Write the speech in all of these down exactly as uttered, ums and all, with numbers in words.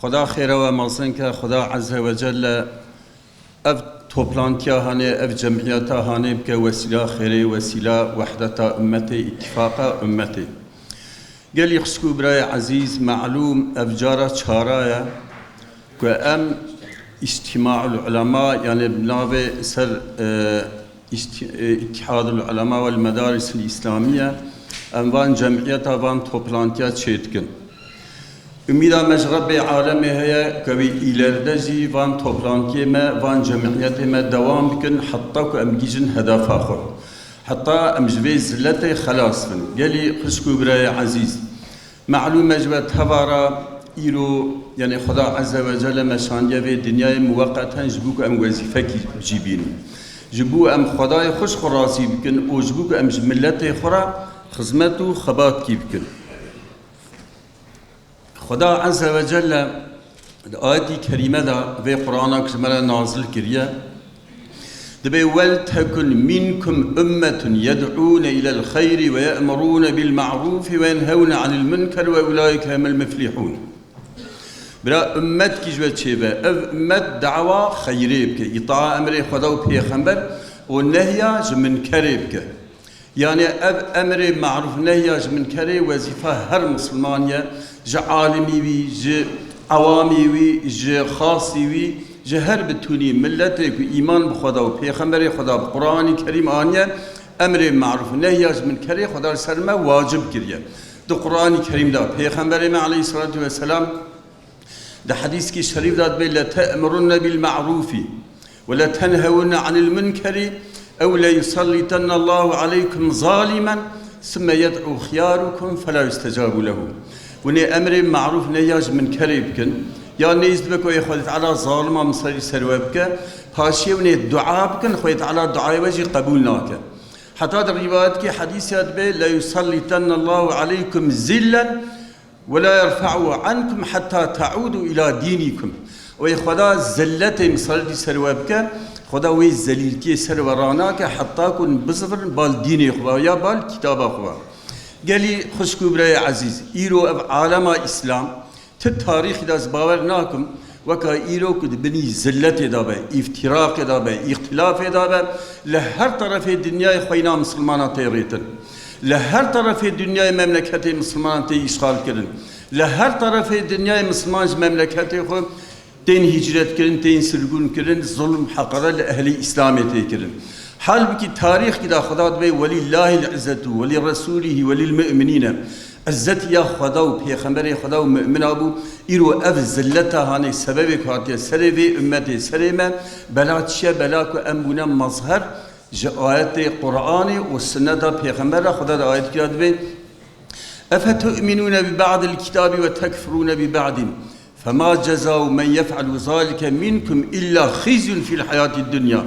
Xweda xêra we mezin ke, Xweda Azze ve Celle ev toplantiya hanê, ev cemiyeta hanê bike wesîla xêrê, wesîla wehdeta ummetê, îtîfaqa ummetê. Gelî xwişk û birayê ezîz, melûm ev cara çara ye ku em îstîmaul ulema, yanî bi navê ser, e, îstî-, e, Îtîhadul Ulema wel Medaris el Îslamiye, em van cemiyeta, van toplantiya çêdikin. Umîda me ji Rebbê alemê heye ku wî îlerde jî van toplantiyê me, van cemiyetê me dewam bikin, heta ku em gihîjin hedefa xwe. Heta em ji vê ziletê xelas bin. Gelî xwişk û birayê ezîz, melûm e ji we tevara îro, yanî Xweda Azze ve Celle me şandiye vê dinyayê muweqeten ji bo ku em wezîfekî jî bînin. Ji bo em Xwedayê xwe ji xwe razî bikin û ji bo ku em ji miletê xwe re xizmet û xebatkî bikin. Xweda Azze ve Celle di ayetî kerîme de vê Qur'ana ku ji me re nazil kiriye, dibê: "Wel tekun minkum ummetun yed'ûne ilel xeyrî ve ye'murûne bil ma'rûfî ve yenhewne anil munker ve ulaîke humul muflihûn." Bira, ummetkî ji we çêbe, ev ummet dawa xeyrê bike, îtaa emrê Xweda û Pêxember û nehya ji munkerê bike. Yanî ev emrê marûf nehya ji minkerê wezîfa her misilman ye, ji alimî wî, ji ewamî wî, ji xasî wî, ji her bitûnî miletê ku îman bi Xweda û Pêxemberê Xweda, bi Quranî Kerîm aniye, emrê marûf nehya ji minkerê Xweda li ser me wacib kiriye. Di Quranî Kerîm de Pêxemberê me aleyhisselatu vesselam di hedîskî şerîf de dibê: "Lete'murunne bil ma'rûfî." "Ve le tenhewunne anil munkeri ew le yusallitenallahu aleykum zalimen sümme yed'u khiyarukum fela yustecabu lehu." Hûn ê emrê marûf nehya ji minkerê bikin. Ya nêz dibe ku ê Xwedê Teala zalima misalî ser we bike, paşiyê hûn ê dua bikin, Xwedê Teala duayê we jî qebûl nake. Heta di rîwayetkî hedîsya dibe: "Le yusallitenallahu aleykum zillen." "Ve la yerfa'u ankum hatta ta'udu ila dinikum." Wê Xweda zelletê misalî ser we bike, Xweda wê zelîltiyê ser we ranake heta ku hûn bizivirin bal dînê xwe ya bal kitaba xwe. Gelî xwişk û birayê ezîz, îro ev alema Îslam, ti tarîxî de ez bawer nakim, weka îro ku di binî zilletê de be, îftiraqê de be, îxtilafê de be, li her terefê dinyayê xweyna misilmana tê rêtin. Li her terefê dinyayê memleketê misilmanan tê îşxal kirin. Li her terefê dinyayê misilman ji memleketê xwe tên hicret kirin, tên sirgûn kirin, zulm, heqaret li ehlê Îslamê tê kirin. Halbikî tarîxkî de Xweda dibê: "Welillahil izzetu, welirresulîhi, welilmu'minîne." Izzet ya Xweda û Pêxemberê Xweda û mu'mina bû, îro ev zilleta hanê sebebê ku hatiye serê vê ummetê, serê me, bela çi ye? Bela ku em bûne mazher ji ayetê Qur'anê û sunneta Pêxember re. Xweda di ayetkî de dibê: "Efetu'minûne bi ba'dil kitâbi ve tekfurûne bi ba'din. Fema cezau men yef'alu zalike minkum illa khizyun fil hayatid dunya."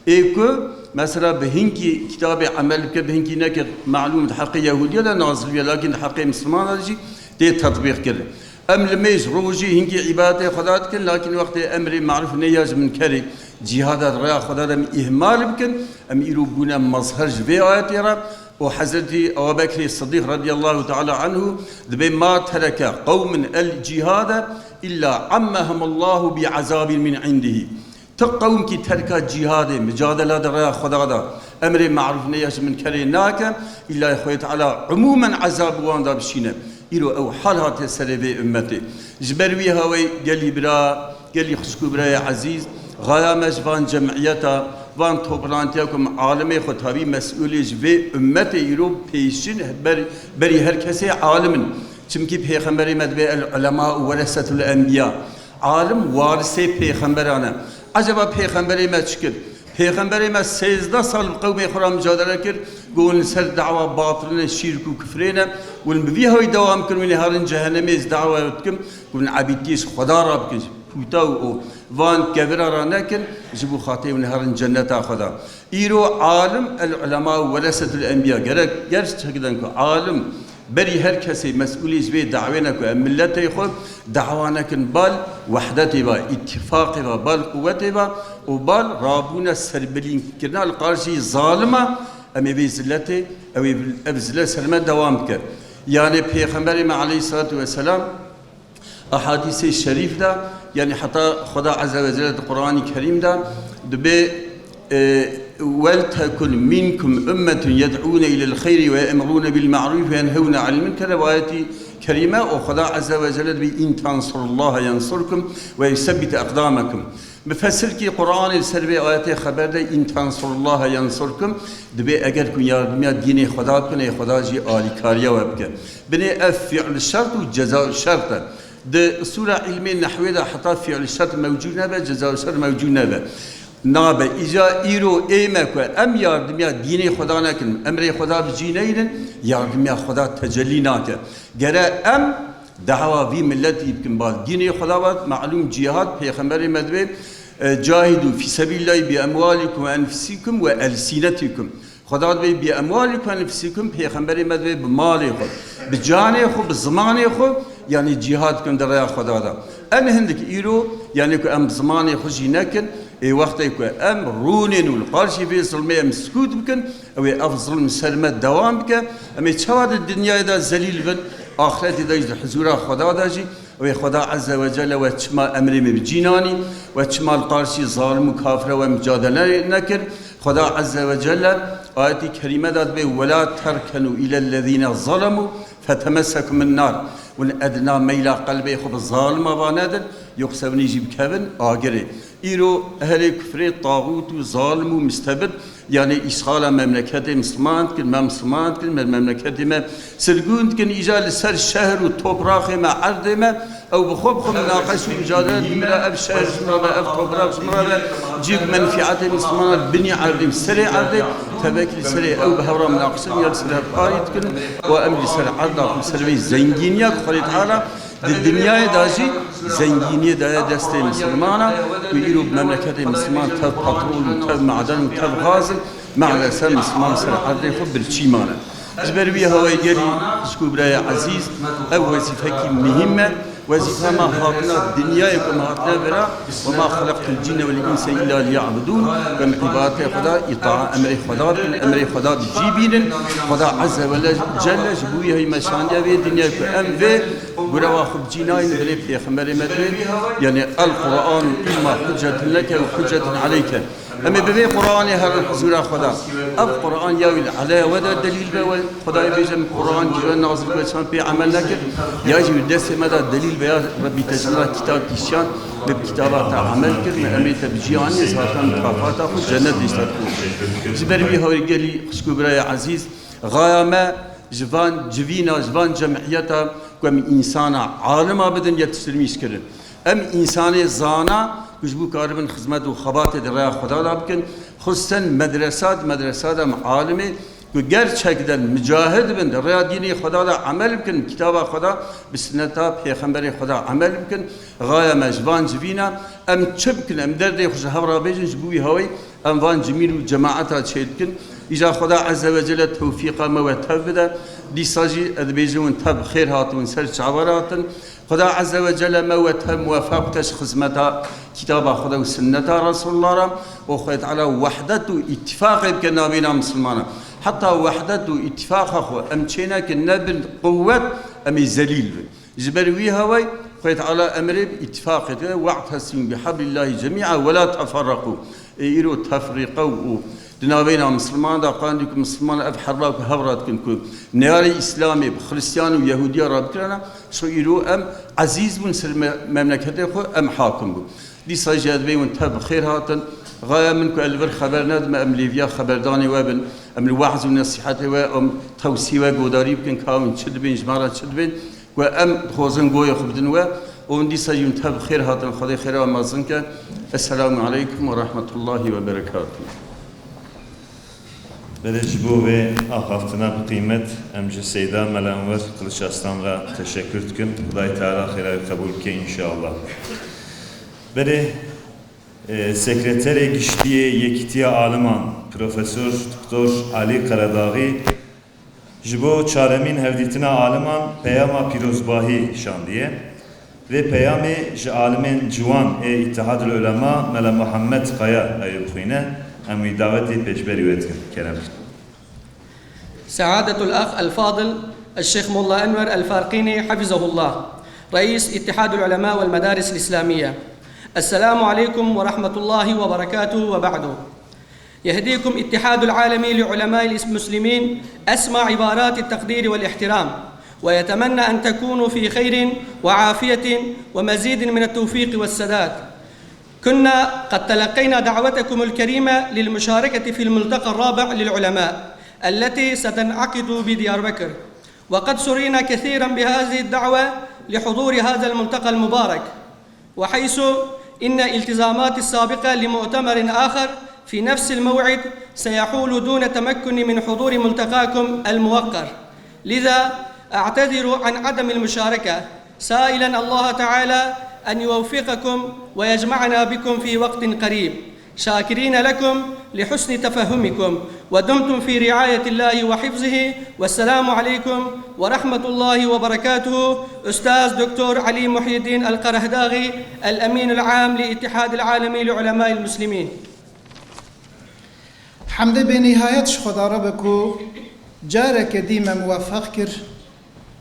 Ê ku mesela bi hinkî kitabê emel bike, bi hinkî neke, malûm di heqê Yehûdiya de nazil bûye, lakin di heqê Mislimanan jî tê tetbîq kirin. Em li mêj rojî hinkî îbadetê Xweda dikin, lakin wextê emrê marûf nehya ji minkerê, cîhada di rêya Xweda de em îhmal bikin, em îro bûne mazher ji vê ayetê re. Û Hezretî Ebu Bekrê Sidîq radiyallahu teala anhu dibê: "Ma tereke qewmin el cihade illa ammehumullahu bi azabin min indihi." Ti qewmkî terka cîhadê, micadela di rêya Xweda de, emrê marûf nehya ji minkerê nake, îlla Xwedê Teala umûmen ezab wan da bişîne. Îro ew hal hate serê vê ummetê. Ji ber wî hawey gelî bira, gelî xwişk û birayê ezîz, xaya me ji van cemiyeta, van toplantiya ku em alimê xwe tabî mesûlê ji vê ummetê îro pêşin ber, berî her kesê alim in. Çimkî Pêxemberê me dibê: "El ulema weresetul enbiya." Alim warisê pêxemberan e. Eceba Pêxemberê me çi kir? Pêxemberê me sêzdeh sal bi qewmê xwe re micadele kir, ku hûn li ser dawa batilin e, şîrk û kifrê ne, hûn bi vî hawî dewam kin, hûn ê herin cehenemê, ez dawa dikim, ku hûn ebîdiyê ji Xweda re bikin, ji pûta û van kevira re nekin, ji bo xatirê hûn herin cenneta Xweda. Îro alim, el ulema weresetul enbiya. Gerek, gerçekten ku alim berî her kesê mesûlê ji vê dawê ne ku em miletê xwe dawa nekin bal wehdetê ve, îtîfaqê ve, bal quwetê ve û bal rabûne serbilîngkirina li qarşî zalima, em ê vê ziletê, ew ê, ev zilet ser me dewam bike. Yanê Pêxemberê me aleyhissalatu vesselam Ehadîsê şerîf de, yanî heta Xweda Azze ve Celle di Qur'anî Kerîm de dibê, e, "Weltekun minkum ummetun yed'ûne ilel xeyri ve ye'murûne bil ma'rûf ve yenhewne anil münker", rivayetî kerîme û Xweda Azze ve Celle dibê, "In tansurullaha yansurkum ve yusebbit eqdamekum." Mufessirkî Qur'anê li ser vê ayetê xeber de, "In tansurullaha yansurkum", dibê eger ku yardimiya dînê Xweda bikin, ê Xweda jî alîkariya we bike. Binê ev fi'l şert û ceza şert e. Di usûla îlmê nehwê de heta fi'l şert mewcûd nebe, ceza şert mewcûd nebe. Nabe. Îca îro ê me ku em yardimiya dînê Xweda nekin, emrê Xweda bi cî neynin, yardimiya Xweda tecellî nake. Gere em dawa vî miletî bikin, bal dînê Xweda vat, malûm cîhad, pêxemberê me divê, e, "Cahidû fî sebîlillahî bi emwalikum ve enfusîkum ve elsînetîkum." Xweda divê "bi emwalikum ve enfusîkum", pêxemberê me divê "bi malê xwe, bi canê xwe, bi zimanê xwe", yanî cîhad bikin di rêya Xweda de. En hindik îro, yanî ku em bi zimanê xwe jî nekin, ê wextê ku em rûnên û li qarşî vê zilmê em sikût bikin, ew ê ev zilm ser me dewam bike, em ê çawa di dinyayê de zelîl bin, axretê de jî di hizûra Xweda de jî, ew ê Xweda Azze ve Celle we çima emrê me bi cî nanî, we çima li qarşî zalim û kafira we micadele nekir? Xweda Azze ve Celle ayetî kerîme de dibê, "Wela terkenu ilellezîne zalemû fetemessekumun nar." Hûn edna meyla qelbê xwe bi zalima va nedin, yoxsa hûn ê jî bikevin agirê. Îro ehlê kufrê, taxût û zalim û mistebid, yanî îşxala memleketê misilman dikin, me misilman dikin, me memleketê me sirgûn dikin, îca li ser şehr û topraxê me, erdê me, ew bi xwe bi xwe minaqeş û micadele dikin, bila ev şehr ji min re be, ev topraq ji min re be, cî bi menfîetê misilmanan binî erdê, serê erdê, tevekî li serê ew bi hev re minaqeş dikin, ya li ser hev parî dikin, û em li ser erda xwe, li ser vê zengîniya ku Xwedê Teala di dinyayê de jî zengîniyê daye destê misilmana, ku îro bi memleketê misilman tev petrol û tev maden û tev gaz in, me'lesef misilman ser erdê xwe birçî mane. Ji ber wî hawayê gelî xwişk û birayê ezîz, ev wezîfekî muhîm e. Wezîfa me hatina dinyayê ku me hatine vira, "Ve ma xelaqtul cinne vel inse illa liya'budun", ku em îbadetê Xweda, îtaa emrê Xweda bikin, emrê Xweda bi cî bînin. Xweda Azze ve Celle ji bo wî heyî me şandiye vê dinyayê ku em vê Gureva xwe bi cî nayîn, belê pêxemberê me divê, yanî "El Qur'anu imma huccetun leke ve huccetun aleyke." Em ê bi vê Qur'anê herin huzûra Xweda. Ev Qur'an ya wî li aleyha we de delîl be, we Xwedayê bêje, "Min Qur'an ji we nazil kir, we çima pê emel nekir?" Ya jî wî destê me de delîl be, ya Rebbî te ji me re kitab kişiyan, me bi kitaba te emel kir, me em ê te bi cî anî, zaten mukafata xwe cennet dihişta xwe. Ji ber wî hawî gelî xwişk û birayê ezîz, Xaya me ji van civîna, ji van cemiyeta ku em însana alima bidin, yetiştirmîş kirin. Em însanê zana ku ji bo karibin xizmet û xebatê di rêya Xweda de bikin, xusûsen medresa, di medresa de em alimê ku gerçekten micahid bin, di rêya dînê Xweda de emel bikin, kitaba Xweda, bi sinneta pêxemberê Xweda emel bikin. Xaya me ji van civîna, em çi bikin, em derdê xwe ji hev re bêjin, ji bo wî hawî em van cimîn û cemaeta çêdikin. Îja Xweda Azze ve Celle tewfîqa me we tev bide. Dîsa jî ez dibêjim hûn tev bi xêr hatin, hûn ser çavan hatin. Xweda Azze ve Celle me we tev muwefeq bike ji xizmeta Kitaba Xweda û Sinneta Resulullah re. Û Xwedê Teala wehdet û îttifaqê bike navîna misilmana. Heta wehdet û îttifaqa xwe em çênekin, nebin quwwet, em ê zelîl bin. Ji ber wî hawayî Xwedê Teala emrê bi îttifaqê dike, "We'tesimû bihablillahî cemî'a we la teferreqû." Ê îro tefrîqe û di navbeyna misilmanan de qandî ku misilman ev herba ku hev re dikin ku neyarê Îslamê bi Xristiyan û Yehûdiya re bikirana, şo îro em ezîz bûn ser me-, memleketê xwe, em hakim bûn. Dîsa jî ez dibêm hûn tev bi xêr hatin. Xaya min ku ez li vir xeber nedim, em lêviya xeberdanê we bin, em li wehz û nesîhetê we, em tewsî we godarî bikin, ka hûn çi dibên, ji me re çi dibên. Ku em dixwazin goyê xwe bidin we û hûn dîsa jî hûn tev bi xêr hatin, Xwedê xêra we mezin ke. Esselamu aleykum ve rahmetullahi ve berekatuhu. Belê ji bo vê axaftina bi qîmet em ji Seyda Mela Enwer Kılıç Aslan re teşekkür dikin. Xwedayê Teala xêra wî qebûl bike înşallah. Belê, e, Sekreterê Giştî yê Yekîtiya Aliman, Profesor Doktor Alî Karadağî, ji bo çaremîn hevdîtina aliman peyama pîrozbahî şandiye. Vê peyamê ji alimên ciwan ê Îtihadul Ulema Mela Muhammed Kaya ew ê bixwîne. Em wî dawetê pêşberî wê dikin. Kerem. سعادة الأخ الفاضل الشيخ ملا أنور الفارقيني حفظه الله. رئيس اتحاد العلماء والمدارس الإسلامية. السلام عليكم ورحمة الله وبركاته وبعد. يهديكم اتحاد العالمي لعلماء المسلمين أسمى عبارات التقدير والاحترام، ويتمنى أن تكونوا في خير وعافية ومزيد من التوفيق والسداد. كنا قد تلقينا دعوتكم الكريمة للمشاركة في الملتقى الرابع للعلماء التي ستنعقد بديار بكر، وقد سرينا كثيرا بهذه الدعوة لحضور هذا الملتقى المبارك، وحيث إن التزاماتي السابقة لمؤتمر آخر في نفس الموعد سيحول دون تمكني من حضور ملتقاكم الموقر، لذا أعتذر عن عدم المشاركة، سائلا الله تعالى أن يوفقكم ويجمعنا بكم في وقت قريب، شاكرين لكم لحسن تفهمكم، ودمتم في رعاية الله وحفظه، والسلام عليكم ورحمة الله وبركاته. أستاذ دكتور علي محي الدين القرهداغي، الأمين العام لاتحاد العالمي لعلماء المسلمين. Hemdê bênîhayet ji Xweda re be ku careke dî me muwefeq kir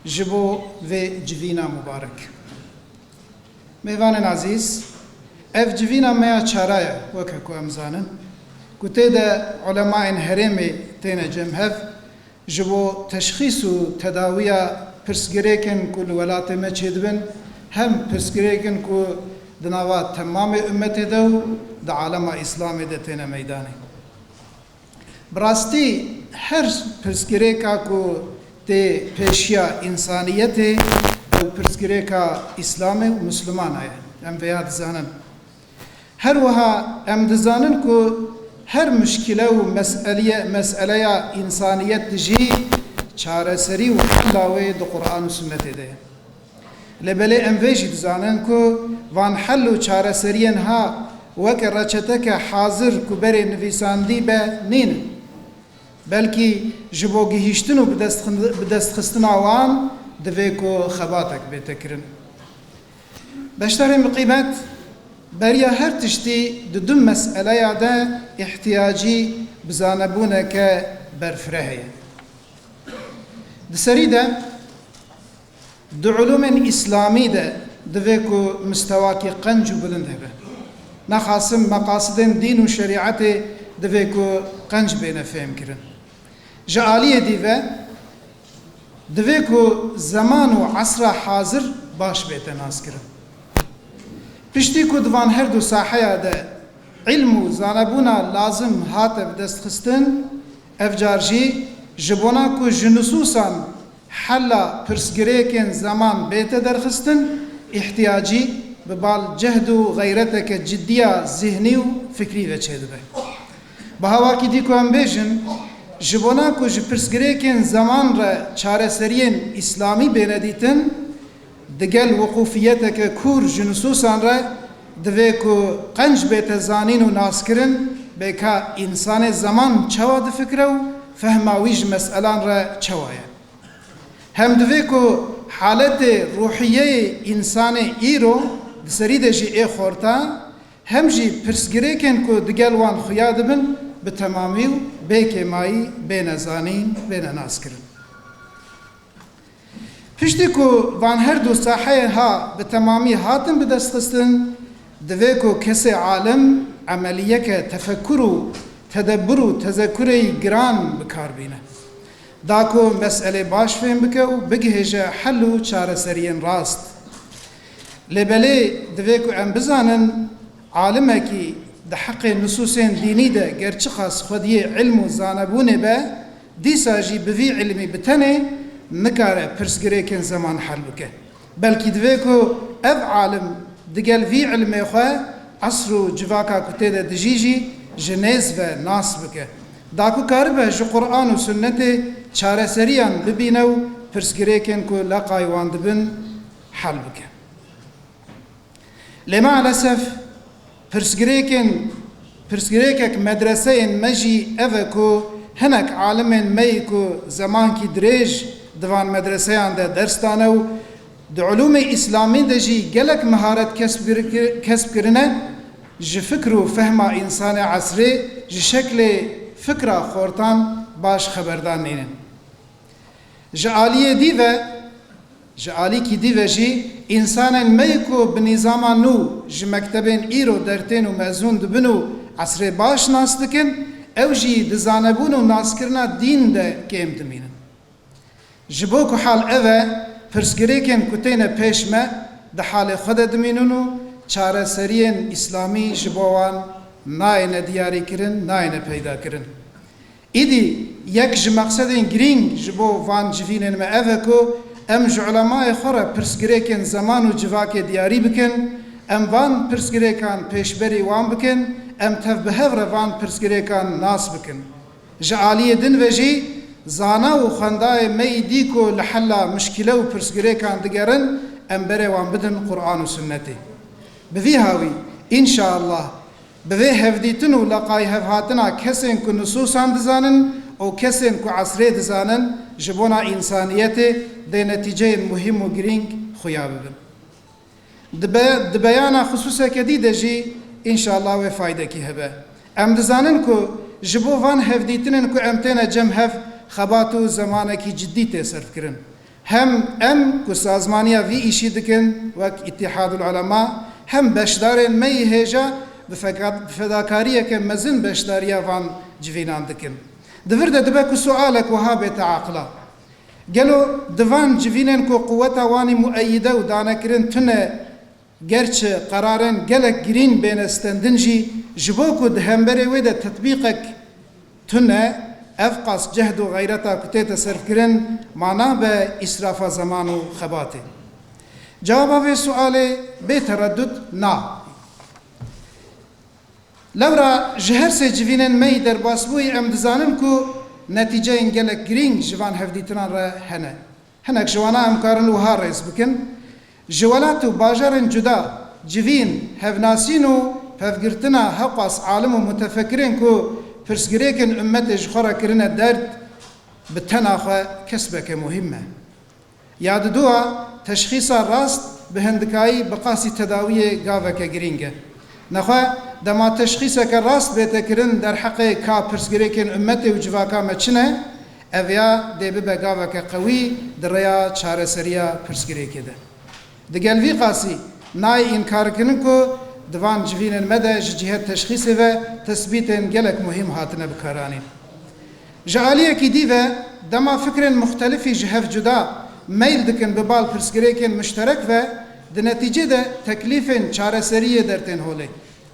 ji bo vê civîna mubarek. Mêvanên ezîz, ev civîna me ya çara ye, weke ku em zanin, ku tê de ulemayên herêmê têne cem hev, ji bo teşxîs û tedawiya pirsgirêkên ku li welatê me çêdibin, hem pirsgirêkên ku di nava temamê ummetê de û di alema Îslamê de têne meydanê. Bi rastî her pirsgirêka ku tê pêşiya însaniyetê ew pirsgirêka Îslamê û Mislimana ye. Em vêya dizanin. Her wiha em dizanin ku her mişkile û meseliye, meseleya însaniyet jî çareserî û hela wê di Quran û Sunnetê de ye. Lê belê em vê jî dizanin ku van hel û çareseriyên ha weke reçeteke hazir ku berê nivîsandî be nînin. Belkî ji bo gihîştin û bidestxin-, bidestxistina wan divê ku xebatek bête kirin. Beşdarên bi qîmet, beriya her tiştî di du meseleya de îhtiyacî bi zanebûneke berfireh heye. Di serî de, di ulûmên îslamî de divê ku mistewakî qenc û bilind hebe. Nexasim meqasidên dîn û şerîetê divê ku qenc bêne fêhmkirin. Ji aliyê dî ve divê ku zeman û esra hazir baş bête naskirin. Piştî ku di van her du saheya de îlm û zanebûna lazim hate bidestxistin, ev car jî ji bona ku ji nisûsan hela pirsgirêkên zeman bête derxistin, îhtiyacî bi bal cehd û xeyreteke ciddiya zihnî û fikrî ve çêdibe. Bi hawakî dî ku em bêjin, ji bona ku ji pirsgirêkên zeman re çareseriyên îslamî bêne dîtin, digel wiqûfiyeteke kûr ji nisûsan re divê ku qenc bête zanîn û naskirin, bê ka însanê zeman çawa difikire û fehma wî ji meselan re çawa ye. Hem divê ku haletê ruhiyeyê însanê îro di serî de jî ê xorta, hem jî pirsgirêkên ku digel wan xuya dibin bi temamî û bê kêmayî bêne zanîn, bêne naskirin. Piştî ku van her du saheyê ha bi temamî hatin bidestxistin, divê ku kesê alim emeliyeke tefekur û tedebbur û tezekurê yî giran bi kar bîne. Da ku meselê baş fêm bike û bigihêje hel û çareseriyên rast. Lê belê divê ku em bizanin, alimekî di heqê nusûsên dînî de ger çiqas xwediyê ilm û zanebûnê be, dîsa jî bi vî ilmî bi tenê nikare pirsgirêkên zeman hel bike. Belkî divê ku ev alim digel vî ilmê xwe, esr û civaka ku tê de dijî jî ji nêz ve nas bike. Da ku karibe ji Quran û Sunnetê çareseriyan bibîne û pirsgirêkên ku leqay wan dibin hel bike. Lê maalesef pirsgirêkên, pirsgirêkek medreseyên me jî ev e ku hinek alimên me yî ku zemankî dirêj di van medreseyan de ders dane û di ulûmê îslamî de jî gelek miharet kesb kir-, kesb kirine, ji fikr û fehma însanê esrê, ji şeklê fikra xortan baş xeberdar nînin. Ji aliyê dî ve Ji alîkî dî ve jî, însanên me yê ku bi nîzama nû ji mektebên îro dertên û mezûn dibin û esrê baş nas dikin, ew jî di zanebûn û naskirina dîn de kêm dimînin. Ji bo ku hal ev e, pirsgirêkên ku têne pêş me di halê xwe de dimînin û çareseriyên îslamî ji bo wan nayêne diyarîkirin, nayêne peydakirin. Îdî yek ji meqsedên girîng ji bo van civînên me ev e ku em ji ulemayê xwe re pirsgirêkên zeman û civakê diyarî bikin, em van pirsgirêkan pêşberî wan bikin, em tev bi hev re van pirsgirêkan nas bikin. Ji aliyê din ve jî zana û xwendayê me yî dî ku li hela mişkîle û pirsgirêkan digerin, em berê wan bidin Quran û Sunnetê. Bi vî hawî, înşaallah, bi vê hevdîtin û leqayhevhatina kesên ku nusûsan dizanin û kesên ku esrê dizanin, ji bona însaniyetê dê netîceyên muhîm û girîng xuya bibin. Di be-, di beyana xisûseke dî de jî, înşallah, wê faydekî hebe. Em dizanin ku ji bo van hevdîtinên ku em têne cem hev, xebat û zemanekî ciddî tê serfkirin. Hem em ku sazmaniya vî îşî dikin wek Îtîhadul Ulema, hem beşdarên me yî hêja bi feka-, bi fedakariyeke mezin beşdariya van civînan dikin. Di vir de dibe ku sualek wiha bête aqila. Gelo di van civînên ku quweta wan î mueyîde û danekirin tune, gerçi qerarên gelek girîn bêne stendin jî, ji bo ku di hemberê wê de tetbîqek tune, ev qas cehd û xeyreta ku tête serfkirin, ma nabe îsrafa zeman û xebatê? Cewaba vê sualê bê tereddut na. Lewra ji her sê civînên me yî derbasbûyî em dizanin ku netîceyên gelek girîng ji van hevdîtinan re hene. Hinek ji wana em karin wiha rêz bikin. Ji welat û bajarên cuda civîn, hevnasîn û pevgirtina hewqas alim û mutefekirên ku pirsgirêkên ummetê ji xwe re kirine derd, bi tena xwe kesbeke muhîm e. Ya didua, teşxîsa rast bi hindikayî bi qasî tedawiyê gaveke girîng e. Nexwe dema teşxîseke rast bête kirin derheqê ka pirsgirêkên ummetê û civaka me çi ne, ev ya dê bibe gaveke qewî di rêya çareseriya pirsgirêkê de. Digel vî qasî nayê înkarkirin ku di van civînên me de ji cîhet teşxîsê ve tesbîtên gelek muhîm hatine bikaranîn. Ji aliyekî dî ve, dema fikrên muxtelifî ji hev cuda meyl dikin bi bal pirsgirêkên mişterek ve, di netîcê de teklîfên çareseriyê dertên holê.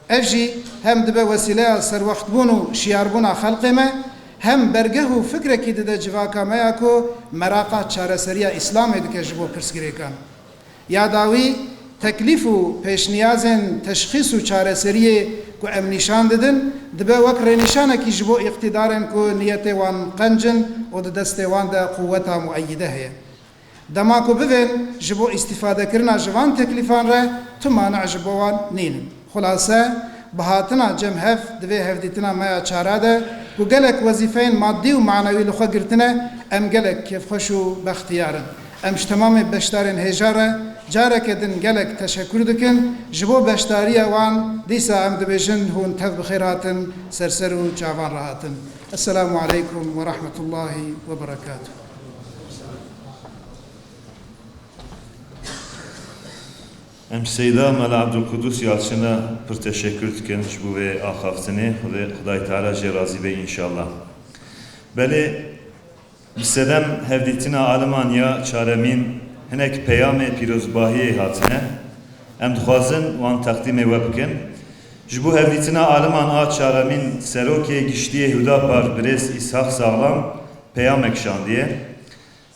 Ev jî hem dibe wesîleya serwextbûn û şiyarbûna xelkê me, hem bergeh û fikrekî dide civaka me ya ku meraqa çareseriya Îslamê dike ji bo pirsgirêkan. Ya dawî, teklîf û pêşniyazên teşxîs û çareseriyê ku em nîşan didin, dibe wek rênîşanekî ji bo îqtîdarên ku niyetê wan qenc in û di destê wan de quweta mueyîde heye. Dema ku bivên ji bo îstîfadekirina ji van teklîfan re tu mane ji bo wan nînin. Xulase, bi hatina cem hev di vê hevdîtina me ya çara de ku gelek wezîfeyên madî û manewî li xwe girtine, em gelek kêfxweş û bextiyar in. Em ji temamê beşdarên hêja re careke din gelek teşekur dikin. Ji bo beşdariya wan dîsa em dibêjin hûn tev bi xêr hatin, ser ser û çavan re hatin. Esselamu aleykum ve rahmetullahi ve berekatuh. Em Seyda Mela Abdulkudus Yalçin'e pir teşekkür dikin ji bo vê axaftinê. Xwedê, Xwedayê Teala jê razî be înşallah. Belê, bi sedem hevdîtina aliman ya çaremîn hinek peyamê pîrozbahiyê hatine. Em dixwazin wan teqdîmê we bikin. Ji bo hevdîtina aliman a çaremîn serokê giştiyê Hudapar birêz Îshak Saxlam peyamek şandiye.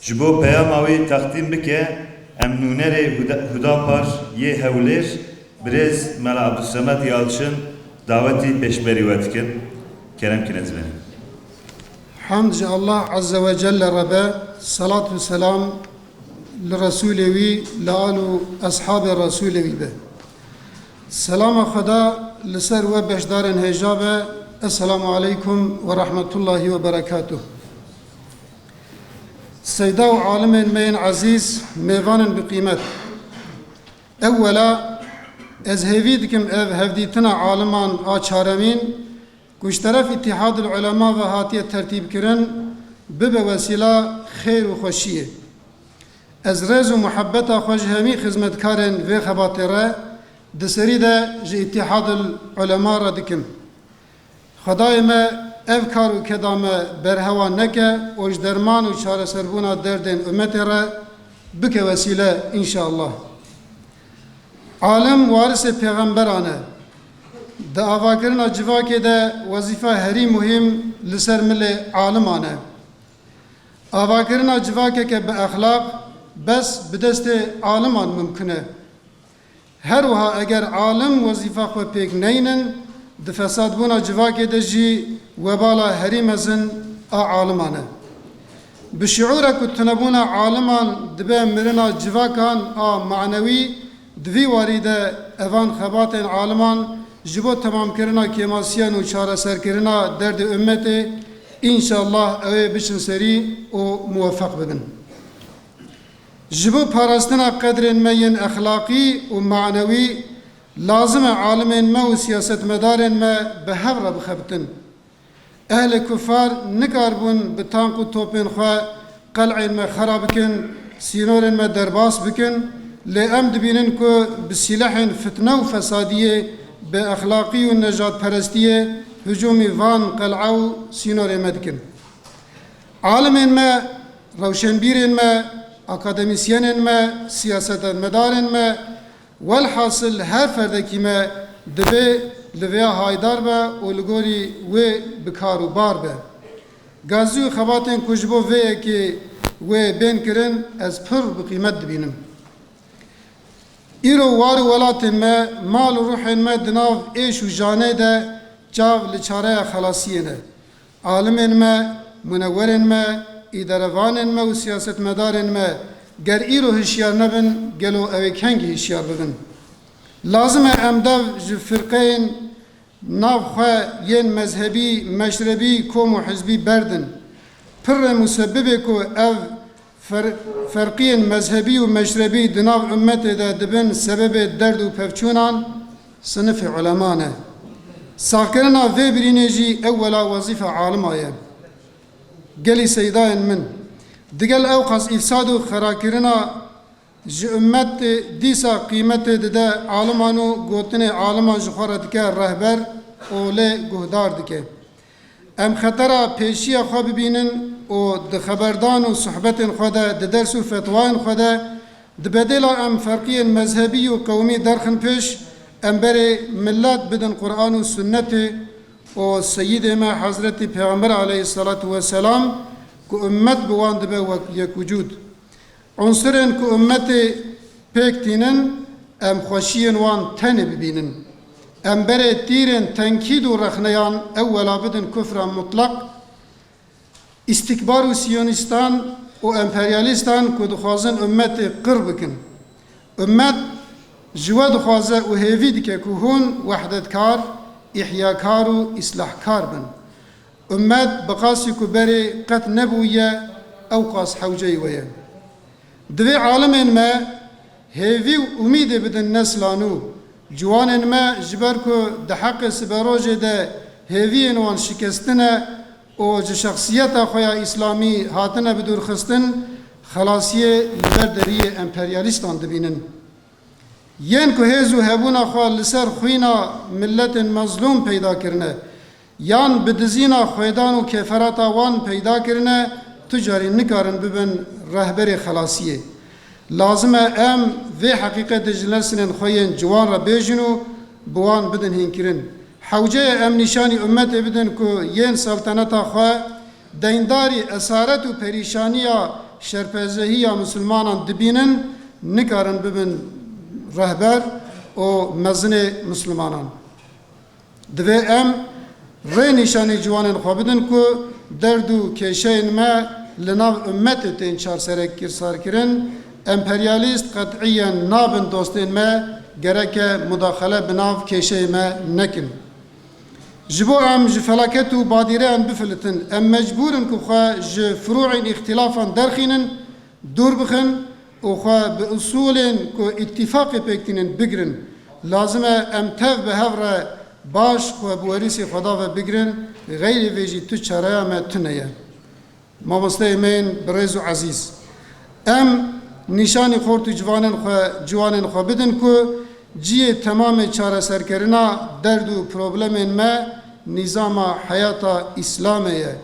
Ji bo peyama wî teqdîm bike, em nûnerê Huda-, Hudapar yê Hewlêr, birêz Mela Abdulsemed Yalçin dawetî pêşberî we dikin. Kerem kin ez benî. Hamd ji Allah Azze ve Celle re be, salat ve selam li Resulê wî, li al û eshabê Resulê wî be. Selama Xweda li ser we beşdarên hêja be. Esselamu aleykum ve rahmetullahi ve berekatuh. Seyda û alimên me yên ezîz, mêvanên bi qîmet. Ewwela, ez hêvî dikim ev hevdîtina aliman a çaremîn, ku ji teref Îtîhadul Ulema ve hatiye tertîbkirin, bibe wesîla xêr û xweşiyê. Ez rêz û muhebbeta xwe ji hemî xizmetkarên vê xebatê re di serî de ji Îtîhadul Ulema re dikim. Xwedayê me ev kar û keda me berhewa neke û ji derman û çareserbûna derdên ummetê re bike wesîle, înşallah. Alim warisê pêxemberan e. Di avakirina civakê de wezîfa herî muhîm li ser milê aliman e. Avakirina civakeke bi exlaq bes bi destê aliman mimkun e. Her wiha eger alim wezîfa xwe pêk neynin, di fesadbûna civakê de jî webala herî mezin a aliman e. Bi şiûre ku tunebûna aliman dibe mirina civakan a manewî, di vî warî de evan xebatên aliman ji bo temamkirina kêmasiyan û çareserkirina derdê ummetê, înşallah ew ê biçin serî û muwefeq bibin. Ji bo parastina qedrên me yên exlaqî û manewî, lazim e alimên me û siyasetmedarên me bi hev re bixebitin. Ehlê kufar nikaribûn bi tank û topên xwe qel'ên me xera bikin, sînorên me derbas bikin, lê em dibînin ku bi sîlehên fitne û fesadiyê, bi exlaqî û nejadperestiyê hicûmî van qel'a û sînorê me dikin. Alimên me, rewşenbîrên me, akademîsyenên me, siyasetmedarên me, welhasil her ferdekî me dibe li vêya haydar be û li gorî wê bi kar û bar be. Gazî û xebatên ku ji bo vê yekê wê bên kirin, ez pir bi qîmet dibînim. Îro war û welatên me, mal û ruhên me di nav êş û janê de çav li çareya xelasiyê ne. Alimên me, munewerên me, îderevanên me û siyasetmedarên me ger îro hişyar nebin, gelo ew ê kengî hişyar bibin? Lazim e em dev ji firqeyên nav xwe yên mezhebî, meşrebî, kom û hizbî berdin. Pirrê musebibê ku ev fer-, ferqiyên mezhebî û meşrebî di nav ummetê de dibin sebebê derd û pevçûnan, sinifê ulema ne. Saxkirina vê birînê jî ewwela wezîfa alima ye. Gelî seydayên min, digel ewqas îfsad û xerakirina ji ummetê dîsa qîmetê dide aliman û gotinê aliman ji xwe re dike rehber û lê guhdar dike. Em xetera pêşiya xwe bibînin û di xeberdan û sohbetên xwe de, di ders û fetvayên xwe de, di bedêla em ferqiyên mezhebî û qewmî derxin pêş, em berê millet bidin Quran û Sunnetê û Seyîdê me Hezretî Pêxember aleyhisselatu vesselam ku ummet bi wan dibe wek yek wicûd. Unsurên ku ummetê pêk tînin, em xweşiyên wan tenê bibînin. Em berê tîrên tenkîd û rexneyan ewwela bidin kufra mutlaq, îstîkbar û siyonîstan û emperyalîstan ku dixwazin ummetê qir bikin. Ummet ji we dixwaze û hêvî dike ku hûn wehdetkar, îhyakar û îslahkar bin. Ummet bi qasî ku berê qet nebûye, ewqas hewceyî we ye. Divê alimên me hêvî û umîdê bidin nesla nû, ciwanên me, ji ber ku di heqê siberojê de hêviyên wan şikestin e û ji şexsiyeta xwe ya îslamî hatine bidûrxistin, xelasiyê li ber deriyê emperyalîstan dibînin. Yên ku hêz û hebûna xwe li ser xwîna miletên mezlûm peyda kirine, yan bi dizîna xwêdan û keferata wan peyda kirine, tu carî nikarin bibin rehberê xelasiyê. Lazim e em vê heqîqetê ji neslên xwe yên ciwan re bêjin û bi wan bidin hînkirin. Hewce ye em nîşanî ummetê bidin ku yên selteneta xwe deyndarî esaret û perîşaniya şerpezehiya misilmanan dibînin, nikarin bibin rehber û mezinê misilmanan. Divê em rê nîşanî ciwanên xwe bidin ku derd û kêşeyên me li nav ummetê tên çarserekir-, sarkirin, emperyalîst qet'iyen nabin dostên me, gereke mudaxele bi nav kêşeyê me nekin. Ji bo em ji felaket û badîreyan bifilitin, em mecbûr in ku xwe ji firûên îxtilafan derxînin, dûr bixin û xwe bi usulên ku îtîfaqê pêk tînin bigirin. Lazim e em tev bi hev re baş xwe bi werîsê Xweda ve bigirin, xeyrê vê jî tu çareya me tune ye. Mamosteyê me yên bi rêz û ezîz, em Nîşanî xort û ciwanên xwe, ciwanên xwe bidin ku cihê temamê çareserkirina derd û problemên me nîzama heyata Îslamê ye.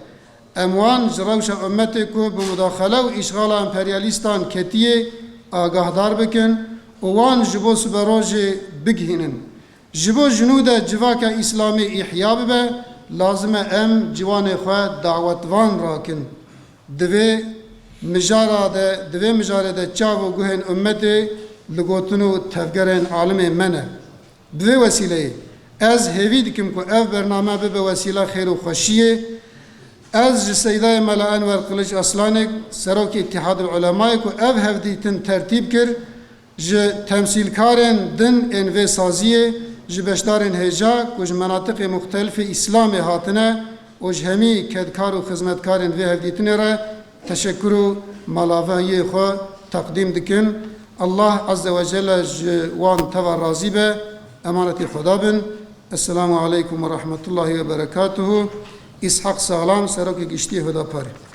Em wan ji rewşa ummetê ku bi mudaxele û îşxala emperyalîstan ketiye agahdar bikin û wan ji bo siberojê bigihînin. Ji bo ji nû de civaka Îslamê îhya bibe, lazim e em ciwanê xwe dawetvan rakin. Di vê mijara de, di vê mijarê de çav û guhên ummetê li gotin û tevgerên alimên me ne. Bi vê wesîleyê ez hêvî dikim ku ev bername bibe wesîla xêr û xweşiyê. Ez ji Seydayê Mela Enwer Kiliç Aslanek, Serokê Îtîhadil Ulemayê ku ev hevdîtin tertîb kir, ji temsîlkarên din ên vê saziyê, ji beşdarên hêja ku ji menatiqê muxtelifê Îslamê hatine û ji hemî kedkar û xizmetkarên vê hevdîtinê re teşekur û malavahiyê xwe teqdîm dikin. Allah Azze ve Celle ji wan teva razî be. Emanetî Xweda bin. Esselamu aleykum ve rahmetullahi ve berekatuhu. Îshak Saxlam, Serokê Giştî Hudaparê.